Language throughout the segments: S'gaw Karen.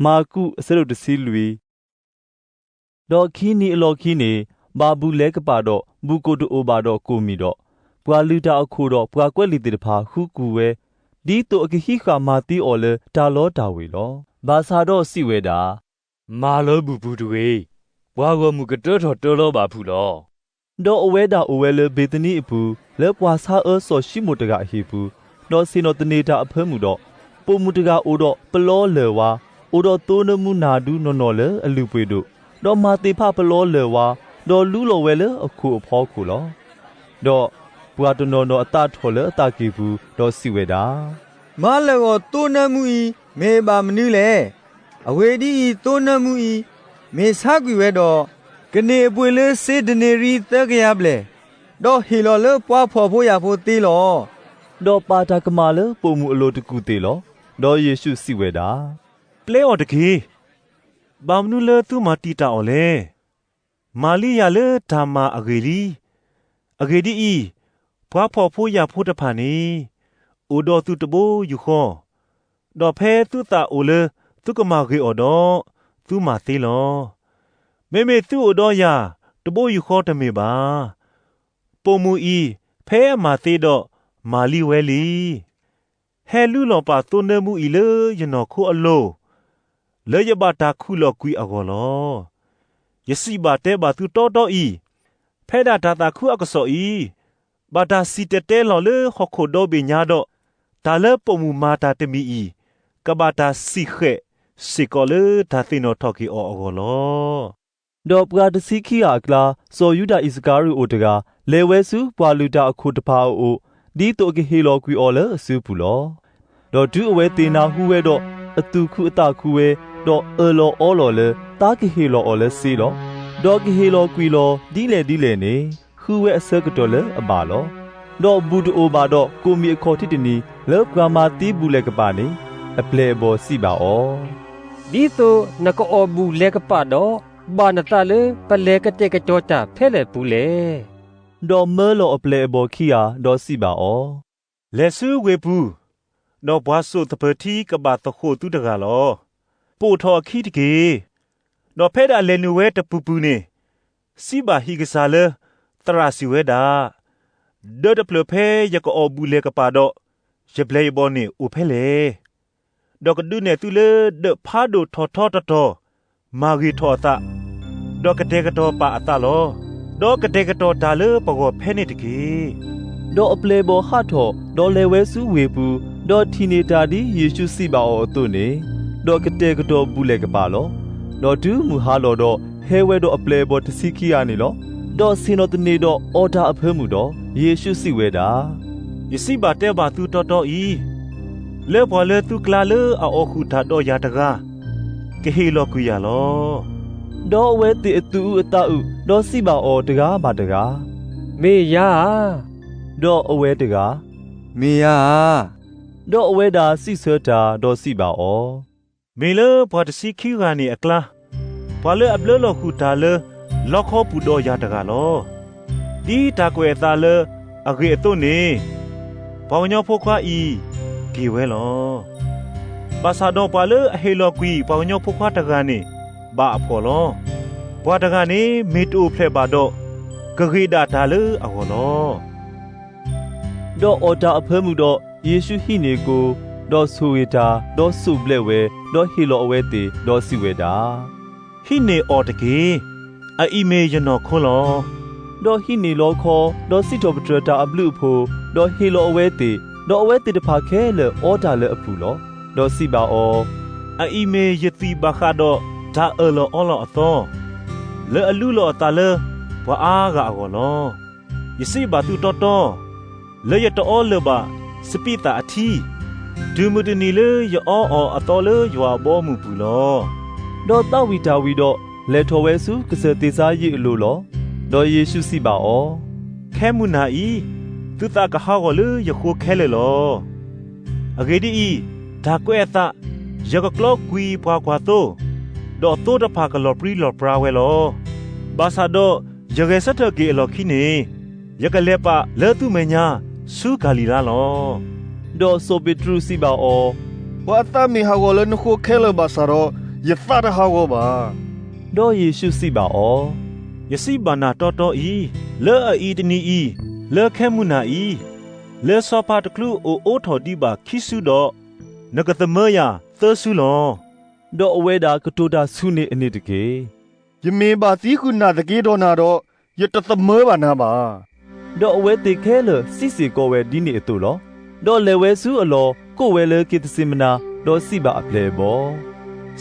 မၢ်ကူး အဆၢဒိၣ်တဆံလွံၢ်. ဒီးခံနံၤအလီၢ်ခံန့ၣ်, ဘၣ်ဘူၣ်လဲၤကပာ်ဒီး ဘူၣ်ကိၣ်တအိၣ်ဘၣ်ဒီးကိၣ်မံၣ်ဒီး, ပှၤလုၢ်တၢ်အခိၣ်ဒီးပှၤကွဲးလံာ်သ့ၣ်တဖၣ် ဃုကွံာ်ဝဲ, ဒ်သိးအကဟံးဃာ်မၤသ့အီၤလၢတၢ်လီတၢ်ဝ့ၤလီၤ. ဘၣ်ဆၣ်ဒီးစံးဝဲဒၣ်, မၤလၢဘူၣ်ပူၤတဂ့ၤ, ပှၤဂီၢ်မုၢ်ကတၢထီၣ်တၢလီၤဘၣ်ဖုးလီၤ. ဒီးအဝဲဒၣ်အိၣ်ဝဲလၢဘ့ၤသနံအပူၤ, လၢပှၤဆါအၢစီၤရှံမိၣ်တဂၤအဟံၣ်ပူၤ, ဒီးဆ့ၣ်နီၤသန့ၤတၢ်အဖၢမုၢ်ဒီး, ပိာ်မုၣ်တဂၤအိၣ်ဒီးပလီလၢၢ်ဝါ, အိၣ်ဒီးသိနၢမူနၢ်ဒူနီၢ်နီၢ်လၢအလုၢ်ပှ့ၤဒိၣ်, ဒီးမၤသ့ၣ်ဖးပလီလၢၢ်ဝါ, ဒီးလူလီၤဝဲလၢအခိၣ်အဖီခိၣ်လီၤ. ဒီးပှၤတနီၤနီၤအသးထီၣ်လၢအသးကံၢ်ပူၤ, ဒီးစံးဝဲဒၣ်, မၤလၢာ်ဂီၤသိနၢမူအံၤ မ့ၢ်ဘၣ်မနုၤလဲၣ်. အဂ့ၢ်ဒ်အံၤ, သိနၢမူအံၤ မ့ၢ်ဆါကွံာ်ဝဲဒီး, ကန့ၢ်အပှ့ၤလၢစ့ဒန့ရံသၢကယၤဘျဲၣ်, ဒီးဟ့ၣ်လီၤလၢပှၤဖှီၣ်ဖိယာ်ဖိသ့လီၤ. ဒီးပာ်တၢ်ကမၣ်လၢပိာ်မုၣ်အလိၤတကူၢ်သ့ၣ်လီၤ. ဒီးယ့ၣ်ၡူးစံးဝဲဒၣ်, ပျဲအီၤတက့ၢ်. ဘၣ်မနုၤလၢသုမၤတံာ်တာ်အီၤလဲၣ်. မၤလံယၤလၢတၢ်မၤအဂ့ၢ်လံ. အဂ့ၢ်ဒ်အံၤ, ပှၤဖှီၣ်ဖိယာ်ဖိတဖၣ်န့ၣ် အိၣ်ဒီးသုးတဘိယူၢ်ဃီ, ဒီးဖဲသုသးအိၣ်လၢသုကမၤဂ့ၤအီၤဒီး, သုမၤသ့လီၤ. မ့မ့ၢ်သုအိၣ်ဒီးယၤတဘိယူၢ်ဃီတမ့ၢ်ဘၣ်. ပိာ်မုၣ်အံၤဖဲအမၤသ့ဒီး, မၤလံဝဲလံ. ဟဲလူလီၤပာ်သိနၢမူအံၤလၢယနီၢ်ခိအလိၤ, လၢယဘၣ်တၢ်ခူၣ်လီၤကွံာ်အဂီၢ်လီၤ. ယစံးဘၣ်တဲဘၣ်သုတီတီအံၤ, ဖဲဒၣ်တၢ်သးခုအကစီၣ်အံၤ ဘၣ်တၢ်စံၣ်တဲၤတဲလီၤလၢဟီၣ်ခိၣ်ဒီဘ့ၣ်ညါဒီး, တၢ်လၢပိာ်မုၣ်မၤတၢ်တမံၤအံၤ ကဘၣ်တၢ်စံၣ်ဃဲးစ့ၢ်ကီးလၢတၢ်သ့ၣ်နီၣ်ထီၣ်က့ၤအီၤအဂီၢ်လီၤ. ဒီးပှၤတဆံခံဂၤအကျါ, စီၤယူဒၤအံၣ်စကၤရံၤအိၣ်တဂၤ လဲၤဝဲဆူပှၤလုၢ်တၢ်အခိၣ်တဖၣ်အအိၣ်, ဒ်သိးအကဟ့ၣ်လီၤကွံာ်အီၤလၢအစုပူၤလီၤ. ဒီးတုၤအဝဲသ့ၣ်နၢ်ဟူဝဲဒီး, အသူၣ်ခုအသးခုဝဲ, ဒီးအၢၣ်လီၤအီလီၤလၢသးကဟ့ၣ်လီၤအီၤလၢစ့လီၤ. ဒီးကဟ့ၣ်လီၤကွံာ်လီၤဒ်လဲၣ်ဒ်လဲၣ်န့ၣ်, ဃုဝဲအဆၢကတီၢ်လၢအဘၣ်လီၤ. ဒီးဘူၣ်တအိၣ်ဘၣ်ဒီးကိၣ်မံၣ်အခီၣ်ထံးတနံၤ လၢပှၤမၤသ့ဘူၣ်လဲၤကပာ်န့ၣ်, အပျဲၢ်အဘီၣ်စံးဘၣ်အီၤ, ဒ်သိးနကအီၣ်ဘူၣ်လဲၤကပာ်ဒီး, ဘၣ်နသးလၢပလဲၤကတဲာ်ကတီၤတၢ်ဖဲလဲၣ်ပူၤလဲၣ်. ဒီးမၢလီၤအပျဲၢ်အဘီၣ်ခံဂၤ, ဒီးစံးဘၣ်အီၤ, လဲၤဆူဝ့ၢ်ပူၤ, ဒီးပှၤစိာ်သပၢၤထံကဘၣ်သဃိးသုတဂၤလီၤ. ပိာ်ထီၣ်အခံတက့ၢ်. ဒီးဖဲဒၣ်လဲၤနုာ်ဝဲတပူၤပူၤန့ၣ်, စံးဘၣ်ဟံၣ်ကစၢ်လၢ သရၣ်စံးဝဲဒၣ်, ဒၢးတဖျၢၣ်ဖဲယကအီၣ်ဘူၣ်လဲၤကပာ်ဒီး, ယပျဲၢ်ယဘီၣ်န့ၣ်အိၣ်ဖဲလဲၣ်. ဒီးကဒုးနဲၣ်သုလၢဒၢးဖးဒိၣ်ထီၣ်ထီတတီၤ, မၤဂ့ၤထီၣ်အသး, ဒီးကတဲာ်ကတီၤပာ်အသးလီၤ. ဒီးကတဲာ်ကတီၤတၢ်လၢပဂီၢ်ဖဲန့ၣ်တက့ၢ်. ဒီးအပျဲၢ်အဘီၣ်ဟးထီၣ်, ဒီးလဲၤဝဲဆူဝ့ၢ်ပူၤ, ဒီးထံၣ်န့ၢ်တၢ်ဒ်ယ့ၣ်ၡူးစံးဘၣ်အီၤအသိးန့ၣ်, ဒီးကတဲာ်ကတီၤဘူၣ်လဲၤကပာ်လီၤ. ဒီးတုၤမုၢ်ဟါလီၤဒီး, ဟဲဝဲဒီးအပျဲၢ်အဘီၣ်တဆံခံဂၤန့ၣ်လီၤ. ဒီးဆ့ၣ်နီၤသန့ၤဒီးအီၣ်တၢ်အဖၢမုၢ်ဒီး, ယ့ၣ်ၡူးစံးဝဲဒၣ်, ယစံးဘၣ်တဲဘၣ်သုတီတီအံၤ, လၢပှၤလၢသုကျါလၢအအီၣ်ဃုာ်တၢ်ဒီးယၤတဂၤ, ကဟ့ၣ်လီၤကွံာ်ယၤလီၤ. ဒီးအဝဲသ့ၣ်အသူၣ်အုးအသးအုး, ဒီးစံးဘၣ်အီၤတဂၤဘၣ်တဂၤ, မ့ၢ်ယၤဧါ. ဒီးအဝဲတဂၤ, မ့ၢ်ယၤဧါ. ဒီးအဝဲဒၣ်စံးဆၢတၢ်, ဒီးစံးဘၣ်အီၤ, မ့ၢ်လၢပှၤတဆံခံဂၤန့ၣ်အကျါ, ပှၤလၢအဘျၢလီၤဃုာ်တၢ်လၢလီခီပူၤဒီးယၤတဂၤလီၤ. ဒ်တၢ်ကွဲးအသးလၢအဂ့ၢ်အသိးန့ၣ်, ပှၤကညီဖိခွါအံၤက့ၤဝဲလီၤ. ဘၣ်ဆၣ်ဒီးပှၤလၢအဟ့ၣ်လီၤကွံာ်ပှၤကညီဖိခွါတဂၤန့ၣ် ဘၣ်အဖှီၣ်လီၤ. ပှၤတဂၤန့ၣ်မ့ၢ်တအိၣ်ဖျဲၣ်ဘၣ်ဒီး, ကဂ့ၤဒၣ်တၢ်လၢအဂီၢ်လီၤ. ဒီးအီၣ်တၢ်အဖၢမုၢ်ဒီး, ယ့ၣ်ၡူးဟံးန့ၢ်ကိ, ဒီးဆိၣ်ဂ့ၤတၢ်, ဒီးစိၣ်ဘျဲးဝဲ, ဒီးဟ့ၣ်လီၤအဝဲသ့ၣ်, ဒီးစံးဝဲဒၣ်, ဟံးန့ၢ်အီၤတက့ၢ်. အအံၤမ့ၢ်ယနီၢ်ခိလီၤ. ဒီးဟံးန့ၢ်လီခီ, ဒီးစံးထီၣ်ပတြၢၤတၢ်အဘျုးအဖှိၣ်, ဒီးဟ့ၣ်လီၤအဝဲသ့ၣ်, ဒီးအဝဲသ့ၣ်တဖၣ်ခဲလၢာ်အီတၢ်လၢအပူၤလီၤ. ဒီးစံးဘၣ်အီၤ, အအံၤမ့ၢ်ယသွံၣ်ဘၣ်ဃးဒီးတၢ်အၢၣ်လီၤအီလီၤအသီ, လၢအလူလီၤအသးလၢပှၤအါဂၤအဂီၢ်လီၤ. ယစံးဘၣ်သုတီတီ, လၢယတအီလၢၤဘၣ်စပံးသၣ်အထံ, တုၤမုၢ်တနံၤလၢယအီအီၤအသီလၢယွၤအဘီအမုၢ်ပူၤလီၤ. ဒီးသးဝံၣ်တၢ်ဝံၤဒီး, လဲၤထီၣ်ဝဲဆူကစၢၢ်သ့ၣ်စါယံးအလိၤလီၤ. ဒီးယ့ၣ်ၡူးစံးဘၣ်အီၤ, ခဲမုၢ်နၤအံၤ, သုသးကဟးဂီၤလၢယဃိခဲလၢာ်လီၤ. အဂ့ၢ်ဒ်အံၤ, တၢ်ကွဲးအသး, ယကကျီကွံာ်ပှၤကွၢ်သိ, ဒီးသိတဖၣ်ကလီၤပြံလီၤပြါဝဲလီၤ. ဘၣ်ဆၣ်ဒီးယဂဲၤဆၢထၢၣ်က့ၤအလီၢ်ခံန့ၣ်, ယကလဲၤပာ်လၢသုမဲာ်ညါဆူကၤလံၤလါလီၤ. ဒီးစီၤပ့းတရူးစံးဘၣ်အီၤ, ပှၤအသးမ့ၢ်ဟးဂီၤလၢနဃိခဲလၢာ်ဘၣ်ဆၣ်ဒီး, ယသးတဟးဂီၤဘၣ်. ဒီးယ့ၣ်ၡူးစံးဘၣ်အီၤ, ယစံးဘၣ်နၤတီတီအံၤ, လၢအအံၤတနံၤအံၤ, လၢခဲမုၢ်နၤအံၤ, လၢစီၤပၤတချုးအိၣ်အိးထီၣ်ဒံးဘၣ်ခံစုဒီး, နကသမၢယၤသၢစုလီၤ. ဒီးအဝဲဒၣ်ကတိၤတၢ်ဆူန့ၣ်အန့ၣ်တက့ၢ်. ယမ့ၢ်ဘၣ်သံဃုာ်နၤသက့ဒီးနၤဒီး, ယတသမၢဘၣ်နၤဘၣ်. ဒီးအဝဲသ့ၣ်ခဲလၢာ်စံးစ့ၢ်ကီးဝဲဒ်န့ၣ်အသိးလီၤ. ဒီးလဲၤဝဲဆူအလီၢ်, ကိးဝဲလၢက့းသစ့မနၤ, ဒီးစံးဘၣ်အပျဲၢ်အဘီၣ်,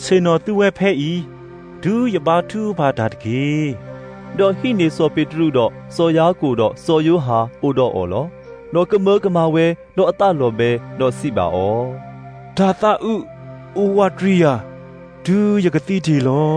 ဆ့ၣ်နီၤသုဝဲဖဲအံၤ, တုၤယဘါထုကဖၣ်တၢ်တက့ၢ်. ဒီးဟံးန့ၢ်စီၤပ့းတရူးဒီးစီၤယၤကိာ်ဒီးစီၤယိၤဟၣ်အိၣ်ဒီးအီၤလီၤ. ဒီးကမၢကမၣ်ဝဲဒီးအသးလီၤဘှံး, ဒီးစံးဘၣ်အီၤ, တၢ်သးအုးအိၣ်ဝးတရံးယၤ, တုၤယကသံတ့ၢ်လီၤ.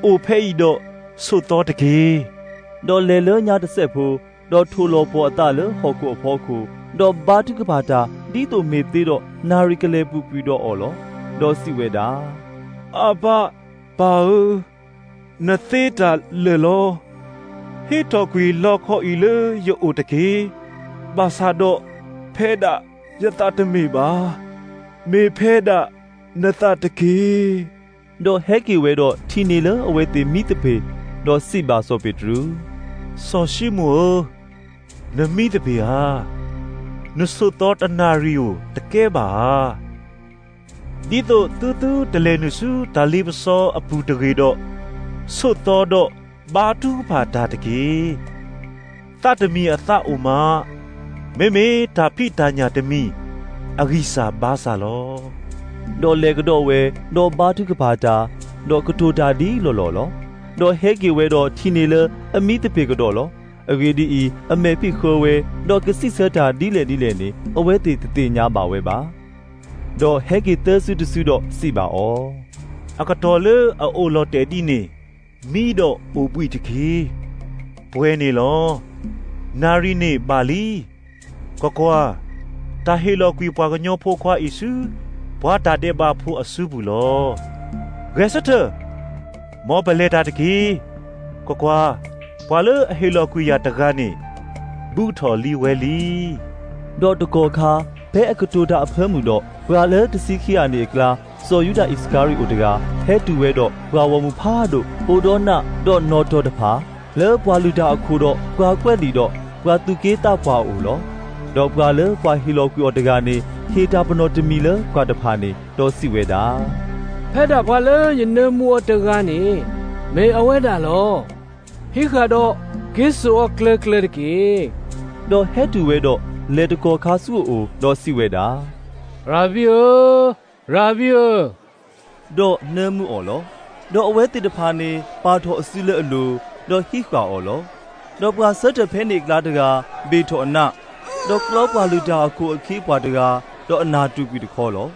အိၣ်ဖဲအံၤဒီးဆိးသီတက့ၢ်. ဒီးလဲၤလၢညါတစဲးဖိ, ဒီးထိၣ်လီၤပှီၤအသးလၢဟီၣ်ခိၣ်အဖီခိၣ်, ဒီးဘါထုကဖၣ်တၢ်ဒ်သိးမ့ၢ်သ့ဒီးနၣ်ရံၣ်ကလဲၤပူၤကွံာ်ဒီးအီၤလီၤ. ဒီးစံးဝဲဒၣ်, အဘါပၢ်ဧၢ, နသ့တၢ်လၢာ်လီၤ. ဟ့ၣ်ထီၣ်ကွံာ်လီခီအံၤလၢယအိၣ်တက့ၢ်. ဘၣ်ဆၣ်ဒီးဖဲဒၣ်ယသးတမ့ၢ်ဘၣ်, မ့ၢ်ဖဲဒၣ်နသးတက့ၢ်. ဒီးဟဲက့ၤဝဲဒီးထံၣ်န့ၢ်လၢအဝဲသ့ၣ်မံသပ့ၤ, ဒီးစံးဘၣ်စီၤပ့းတရူး, စီၤၡံမိၣ်ဧၢ, နမံသပ့ၤဧါ. နဆိးသီတနၣ်ရံၣ်ဧိၤတကဲဘၣ်ဧါ. ဒ်သိးသုသုတလဲၤနုာ်ဆူတၢ်လ့ပစီအပူၤတဂ့ၤဒီး, ဆိးသီဒီးဘါထုကဖၣ်တၢ်တက့ၢ်. သးတမံၤအသးအိၣ်မး, မ့မ့ၢ်တၢ်ဖံးတၢ်ညၣ်တမံၤအဂံၢ်စၢ်ဘါစၢ်လီၤ. ဒီးလဲၤကဒီးဝဲ, ဒီးဘါထုကဖၣ်တၢ်, ဒီးကတိၤတၢ်ဒ်လီၢ်လီၢ်လီၤ. ဒီးဟဲက့ၤဝဲဒီးထံၣ်န့ၢ်လၢအမံသပ့ၤကဒီးလီၤ. အဂ့ၢ်ဒ်အံၤ, အမဲာ်ဖံးဃၢဝဲ, ဒီးကစံးဆၢတၢ်ဒ်လဲၣ်ဒ်လဲၣ်န့ၣ်, အဝဲသ့ၣ်တသ့ၣ်ညါဘၣ်ဝဲဘၣ်. ဒီးဟဲက့ၤသၢစုတစုဒီးစံးဘၣ်အီၤ, အကတီၢ်လၢအအိၣ်လီၤတဲာ်ဒ်န့ၣ်, မံဒီးအိၣ်ဘှံးတက့ၢ်. ပှဲၤန့ၣ်လီၤ. နၣ်ရံၣ်န့ၣ်ဘၣ်လံ. ကွၢ်ကွၢ်, တၢ်ဟ့ၣ်လီၤကွံာ်ပှၤကညီဖိခွါအံၤဆူ ပှၤတၢ်ဒဲးဘးဖိအစုပူၤလီၤ. ဂဲၤဆၢထၢၣ်, မ်ပလဲၤတၢ်တက့ၢ်. ကွၢ်ကွၢ်, ပှၤလၢအဟ့ၣ်လီၤကွံာ်ယၤတဂၤန့ၣ်, ဘူးထီၣ်လံဝဲလံ. ဒီးတကီၢ်ခါ, ဖဲအကတိၤတၢ်အဖၢမုၢ်ဒီး, ပှၤလၢတဆံခံဂၤန့ၣ်အကျါ, စီၤယူဒၤအံၣ်စကၤရံၤအိၣ်တဂၤ, ဟဲတုၤဝဲဒီးပှၤဂီၢ်မုၢ်ဖးဒိၣ်အိၣ်ဒီးနးဒီးနီၣ်တီၤတဖၣ်, လၢပှၤလုၢ်တၢ်အခိၣ်ဒီးပှၤကွဲးလံာ်ဒီးပှၤသူၣ်က့သးပှၢ်အအိၣ်လီၤ. ဒီးပှၤလၢပှၤဟ့ၣ်လီၤကွံာ်အီၤတဂၤန့ၣ် ဟ့ၣ်တၢ်ပနီၣ်တမံၤလၢပှၤတဖၣ်န့ၣ်, ဒီးစံးဝဲဒၣ်, ဖဲဒၣ်ပှၤလၢယနၢမူအီၤတဂၤန့ၣ်, မ့ၢ်အဝဲဒၣ်လီၤ. ဟံးဃာ်ဒီးက့ၤစိာ်အီၤကျၢၤကျၢၤတက့ၢ်. ဒီးဟဲတုၤဝဲဒီးလဲၤတကီၢ်ခါဆူအအိၣ်, ဒီးစံးဝဲဒၣ်, ရၤဘံဧၢ, ရၤဘံဧၢ, ဒီးနၢမူအီၤလီၤ. ဒီးအဝဲသ့ၣ်တဖၣ်န့ၣ်ပာ်ထီၣ်အစုလၢအလိၤ, ဒီးဟံးဃာ်အီၤလီၤ. ဒီးပှၤဆၢထၢၣ်ဖဲန့ၣ်အကျါတဂၤဘ့ၣ်ထီၣ်အနး, ဒီးကျီပှၤလုၢ်တၢ်အခိၣ်အခ့အပှၤတဂၤ, ဒီးအနၢ်တူာ်ကွံာ်တခီလီၤ.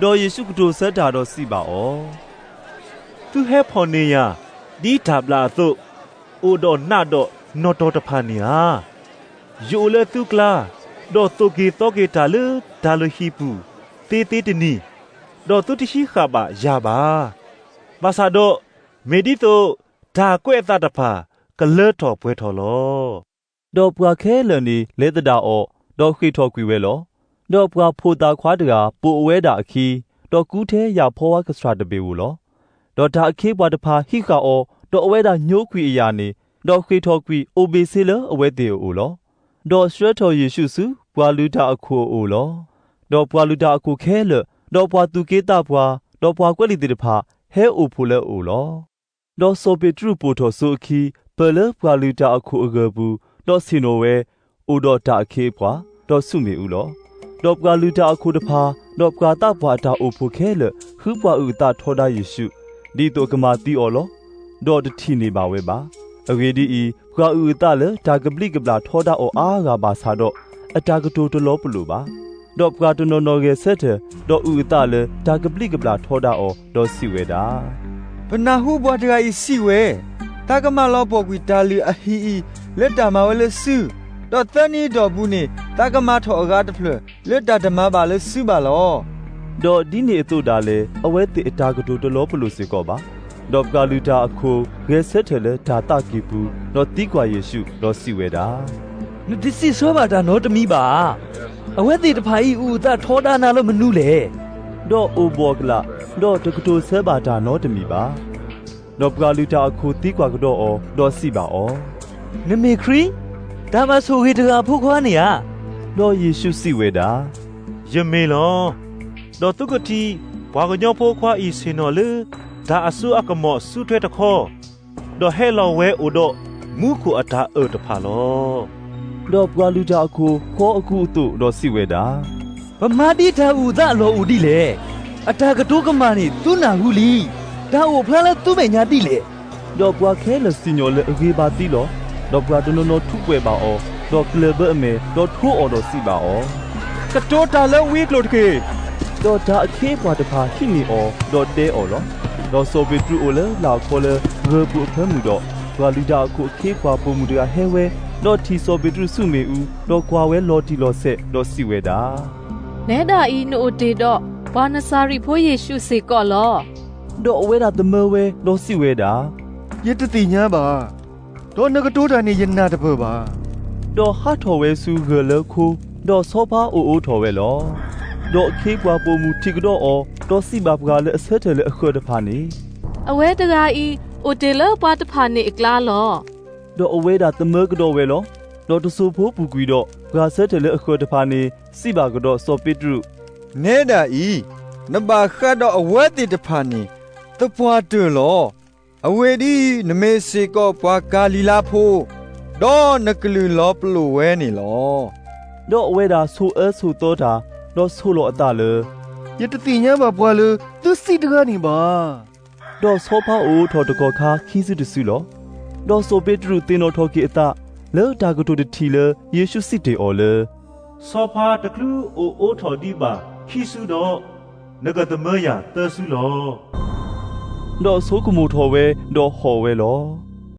ဒီးယ့ၣ်ၡူးကတိၤဆၢတၢ်ဒီးစံးဘၣ်အီၤ, သုဟဲဖီၣ်န့ၢ်ယၤဒ်တၢ်ဘျၣ်အသိး, အိၣ်ဒီးနးဒီးနီၣ်တီၤတဖၣ်န့ၣ်ဧါ. ယအိၣ်လၢသုကျါ, ဒီးသိၣ်က့ၤသီက့ၤတၢ်လၢတၢ်လုၢ်ဟံၣ်ပူၤသ့သ့တနံၤ, ဒီးသုတဟံးဃာ်ဘၣ်ယၤဘၣ်. ဘၣ်ဆၣ်ဒီးမ့ၢ်ဒ်သိးတၢ်ကွဲးအသးတဖၣ်ကလၢထီၣ်ပှဲၤထီၣ်လီၤ. ဒီးပှၤခဲလၢာ်န့ၣ်လဲၤသဒၣ်အီၤ, ဒီးဃ့ၢ်ထီၣ်ကွံာ်ဝဲလီၤ. ဒီးပှၤဖိသၣ်ခွါတဂၤပိာ်အဝဲဒၣ်အခံ, ဒီးကူထဲယၤဖီဝါကဆှၣ်တဘ့ၣ်ဧိၤလီၤ. ဒီးတၢ်အခ့အပှၤတဖၣ်ဟံးဃာ်အီၤ, ဒီးအဝဲဒၣ်ညိကွံာ်အယၣ်န့ၣ်, ဒီးဃ့ၢ်ထီၣ်ကွံာ်အိၣ်ဘ့ၣ်ဆ့လၢအဝဲသ့ၣ်အအိၣ်လီၤ. ဒီးဆှၢထီၣ်ယ့ၣ်ၡူးဆူပှၤလုၢ်တၢ်အခိၣ်အအိၣ်လီၤ. ဒီးပှၤလုၢ်တၢ်အခိၣ်ခဲလၢာ်, ဒီးပှၤသူၣ်က့သးပှၢ်, ဒီးပှၤကွဲးလံာ်သ့ၣ်တဖၣ်ဟဲအိၣ်ဖှိၣ်လၢအအိၣ်လီၤ. ဒီးစီၤပ့းတရူးပိာ်ထီၣ်စိအခံ, ပၢၢ်လၢပှၤလုၢ်တၢ်အခိၣ်အဂၢၢ်ပူၤ, ဒီးဆ့ၣ်နီၤဝဲ, အိၣ်ဒီးတၢ်အခ့အပှၤ, ဒီးဆူၣ်မ့ၣ်အူလီၤ. ဒီးပှၤလုၢ်တၢ်အခိၣ်တဖၣ်, ဒီးပှၤသးပှၢ်အတၢ်အိၣ်ဖှိၣ်ခဲလၢာ်, ဃုပှၤအုၣ်အသးထီဒါယ့ၣ်ၡူး, ဒ်သိးကမၤသံအီၤလီၤ. ဒီးတထံၣ်န့ၢ်ဘၣ်ဝဲဘၣ်. အဂ့ၢ်ဒ်အံၤ, ပှၤအုၣ်အသးလၢတၢ်ကဘျံးကဘျၣ်ထီဒါအီၤအါဂၤဘၣ်ဆၣ်ဒီး, အတၢ်ကတိၤတလီၤပလိာ်ဘၣ်. ဒီးပှၤတနီၤနီၤဂဲၤဆၢထၢၣ်, ဒီးအုၣ်အသးလၢတၢ်ကဘျံးကဘျၣ်ထီဒါအီၤ, ဒီးစံးဝဲဒၣ်, ပနၢ်ဟူပှၤတဂၤအံၤစံးဝဲ, သးကမၤလီၤပှီၢ်ကွံာ်တၢ်လုၢ်အဟံၣ်အံၤလၢတၢ်မၤဝဲလၢစု, ဒီးသၢနံၤအတီၢ်ပူၤန့ၣ် သးကမၤထီၣ်အဂၤတဖျၢၣ်လၢတၢ်တမၤဘၣ်လၢစုဘၣ်လီၤ. ဒီးဒ်န့ၣ်အသိးဒၣ်လဲာ် အဝဲသ့ၣ်အတၢ်ကတိၤတလီၤပလိာ်စ့ၢ်ကီးဘၣ်. ဒီးပှၤလုၢ်တၢ်အခိၣ်ဂဲၤဆၢထၢၣ်လၢတၢ်သးကံၢ်ပူၤ, ဒီးသံကွၢ်ယ့ၣ်ၡူး, ဒီးစံးဝဲဒၣ်, နတစံးဆၢဘၣ်တၢ်နီတမံၤဘၣ်ဧါ. အဝဲသ့ၣ်တဖၣ်အံၤအုၣ်အသးထီဒါနၤလၢမနုၤလဲၣ်. ဒီးအိၣ်ဘှီၣ်ကလာ် ဒီးတကတိၤဆၢဘၣ်တၢ်နီတမံၤဘၣ်. ဒီးပှၤလုၢ်တၢ်အခိၣ်သံကွၢ်ကဒီးအီၤ, ဒီးစံးဘၣ်အီၤ, နမ့ၢ်ခရံာ်, တၢ်ဘၣ်ဆိၣ်ဂ့ၤတဂၤအဖိခွါန့ၣ်ဧါ. ဒီးယ့ၣ်ရှူးစံးဝဲဒၣ်, ယမ့ၢ်လီၤ. ဒီးသုကထံၣ်ပှၤကညီဖိခွါအံၤဆ့ၣ်နီၤလၢ တၢ်အစိအကမီၤအစုထွဲတခီ, ဒီးဟဲလီၤဝဲအိၣ်ဒီးမူခိၣ်အတၢ်အၢၣ်တဖၣ်လီၤ. ဒီးပှၤလုၢ်တၢ်အခိၣ်ဖီအကူအသိး, ဒီးစံးဝဲဒၣ်, ပမၤဒ်တၢ်အုၣ်အသးအလီၢ်အိၣ်ဒ်လဲၣ်. အတၢ်ကတိၤကမၣ်န့ၣ်သုနၢ်ဟူလံ. တၢ်အိၣ်ဖျါလၢသုမဲာ်ညါဒ်လဲၣ်. ဒီးပှၤခဲလၢာ်စံၣ်ညီၣ်လၢအဂ့ၤဘၣ်သံလီၤ. ဒီးပှၤတနီၤနီၤထူးပှဲၤဘၣ်အီၤ, ဒီးကျၢၢ်ဘၢအမဲာ်, ဒီးထိအီၤဒီးစံးဘၣ်အီၤ, ကတိၤတၢ်လၢဝံကျိာ်တက့ၢ်. ဒီးတၢ်အခ့အပှၤတဖၣ်ဟံးန့ၢ်အီၤ, ဒီးတဲအီၤလီၤ. ဒီးစီၤပ့းတရူးအိၣ်လၢလၢ်အခီလၢဂၢၤပူၤအဖၢမုၢ်ဒီး, ပှၤလုၢ်တၢ်အခိၣ်အခ့အပှၤပိာ်မုၣ်တဂၤဟဲဝဲ, ဒီးထံၣ်စီၤပ့းတရူးဆူမဲာ်အူ, ဒီးကွၢ်ဝဲလီၤတံၢ်လီၤဆဲး, ဒီးစံးဝဲဒၣ်, နဲဒၣ်အံၤ နအိၣ်တ့ၢ်ဒီးပှၤနစၤရ့းဖိယ့ၣ်ရှူးစ့ၢ်ကီးလီၤ. ဒီးအဝဲဒၣ်သမၢဝဲ, ဒီးစံးဝဲဒၣ်, ယတသ့ၣ်ညါဘၣ်. ဒီးနကတိၤတၢ်န့ၣ်ယနၢ်တပၢၢ်ဘၣ်. ဒီးဟးထီၣ်ဝဲဆူဂၢၢ်လၢခိ, ဒီးဆီဖါအိၣ်အိးထီၣ်ဝဲလီၤ. ဒီးအခ့အပှၤပိာ်မုၣ်ထံၣ်ကဒီးအီၤ, ဒီးစံးဘၣ်ပှၤလၢအဆၢထၢၣ်လၢအဃၢၤတဖၣ်န့ၣ်, အဝဲတဂၤအံၤ အိၣ်တ့ၢ်လၢပှၤတဖၣ်န့ၣ်အကျါလီၤ. ဒီးအဝဲဒၣ်သမၢကဒီးဝဲလီၤ. ဒီးတစိၢ်ဖိပူၤကွံာ်ဒီး, ပှၤဆၢထၢၣ်လၢအဃၢၤတဖၣ်န့ၣ် စံးဘၣ်ကဒီးစီၤပ့းတရူး, နဲဒၣ်အံၤ, နဘၣ်ဃးဒီးအဝဲသ့ၣ်တဖၣ်န့ၣ် သပှၢ်တၢၢ်လီၤ. အဝဲဒၣ်နမ့ၢ်စ့ၢ်ကီးပှၤကၤလံၤလါဖိ, ဒီးနကလုၢ်လီၤပလိာ်ဝဲန့ၣ်လီၤ. ဒီးအဝဲဒၣ်ဆိၣ်အၢဆိၣ်သီတၢ်, ဒီးဆိၣ်လီၤအသးလၢ, ယတသ့ၣ်ညါဘၣ်ပှၤလၢသုစံးတဂၤန့ၣ်ဘၣ်. ဒီးဆီဖါအိၣ်အိးထီၣ်တကီၢ်ခါခံစုတစုလီၤ. ဒီးစီၤပ့းတရူးသ့ၣ်နီၣ်ထီၣ်က့ၤအသး လၢတၢ်ကတိၤတထံၣ်လၢယ့ၣ်ရှူးစံးတ့ၢ်အီၤလၢ, ဆီဖါတချုးအိၣ်အိးထီၣ်ဒံးဘၣ်ခံစုဒီး, နကသမၢယၤသၢစုလီၤ. ဒီးဆိကမိၣ်ထီၣ်ဝဲ, ဒီးဟီၣ်ဝဲလီၤ.